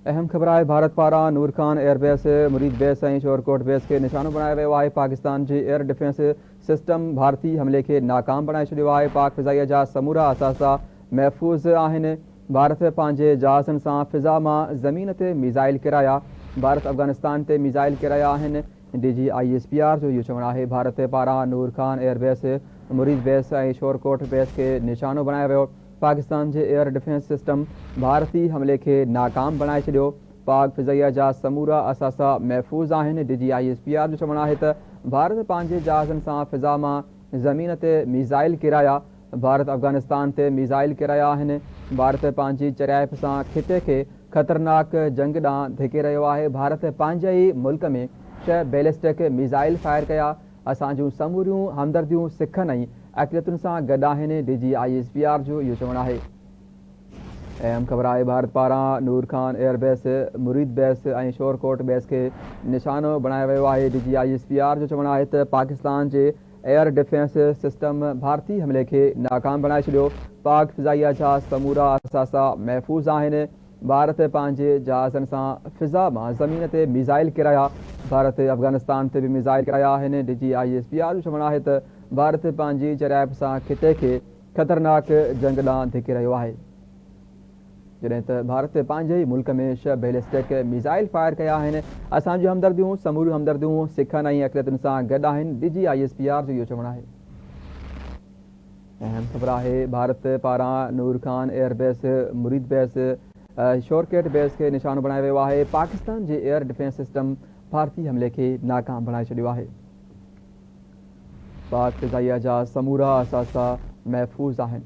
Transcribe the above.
اهم خبر آهي ڀارت پاران Noor Khan air base, Murid base ۽ Shorkot base کي نشانو بڻايو ويو آهي، پاڪستان جي ايئر ڊفينس سسٽم ڀارتي حملي کي ناڪام بڻائي ڇڏيو آهي، پاڪ فضائيه جا سمورا اثاثا محفوظ آهن، ڀارت پنهنجي جهازن سان فضا مان زمين تي ميزائل ڪيرايا، ڀارت افغانستان تي ميزائل ڪيرايا آهن، D G I S P R جو اهو چوڻ آهي ڀارت پاران Noor Khan air base, Murid base ۽ Shorkot base کي نشانو بڻايو ويو. پاڪستان جي ايئر ڊفينس سسٽم ڀارتي حملي کي ناڪام بڻائي ڇڏيو، پاڪ فضائيه جا سمورا اثاثا محفوظ آهن، D G I S P R جو چوڻ آهي ته ڀارت پنهنجي جهازن سان فضا مان زمين تي ميزائل ڪيرايا، ڀارت افغانستان تي ميزائل ڪيرايا آهن، ڀارت پنهنجي چريائپ سان خطي کي خطرناڪ جنگ ڏانهن ڌڪي رهيو آهي، ڀارت پنهنجي ئي ملڪ ۾ ڇهه بيلسٽڪ ميزائل فائر ڪيا، اسان جون سموريون همدرديون سکن ۽ اقليتن سان گڏ آهن، D G I S P R جو اهو چوڻ آهي. اهم خبر آهي ڀارت پاران Noor Khan air base, Murid base ۽ Shorkot base کي نشانو بڻايو ويو آهي، D G I S P R جو چوڻ آهي ته پاڪستان جي ايئر ڊفينس سسٽم ڀارتي حملي کي ناڪام بڻائي ڇڏيو، پاڪ فضائيه جا سمورا اثاثا محفوظ آهن، ڀارت پنهنجي جهازن سان فضا مان زمين تي ميزائل ڪيرايا، ڀارت افغانستان تي به ميزائل ڪيرايا آهن، D G I S P R جو چوڻ آهي ته ڀارت پنهنجي چريائپ سان خطي کي خطرناڪ جنگ ڏانهن ڌڪي رهيو آهي، جڏهن ته ڀارت پنهنجي ئي ملڪ ۾ ڇهه بيلسٽڪ ميزائل فائر ڪيا آهن، اسان جون همدرديون سموريون همدرديون سکن ۽ اقليتن سان گڏ آهن، D G I S P R جو اهو چوڻ آهي. اهم خبر آهي ڀارت پاران Noor Khan air base, Murid base, Shorkot base کي نشانو بڻايو ويو آهي، پاڪستان جي ايئر ڊفينس سسٽم ڀارتي حملي کي ناڪام بڻائي ڇڏيو آهي. پاڪ فضائيه جا سمورا اثاثا محفوظ آهن.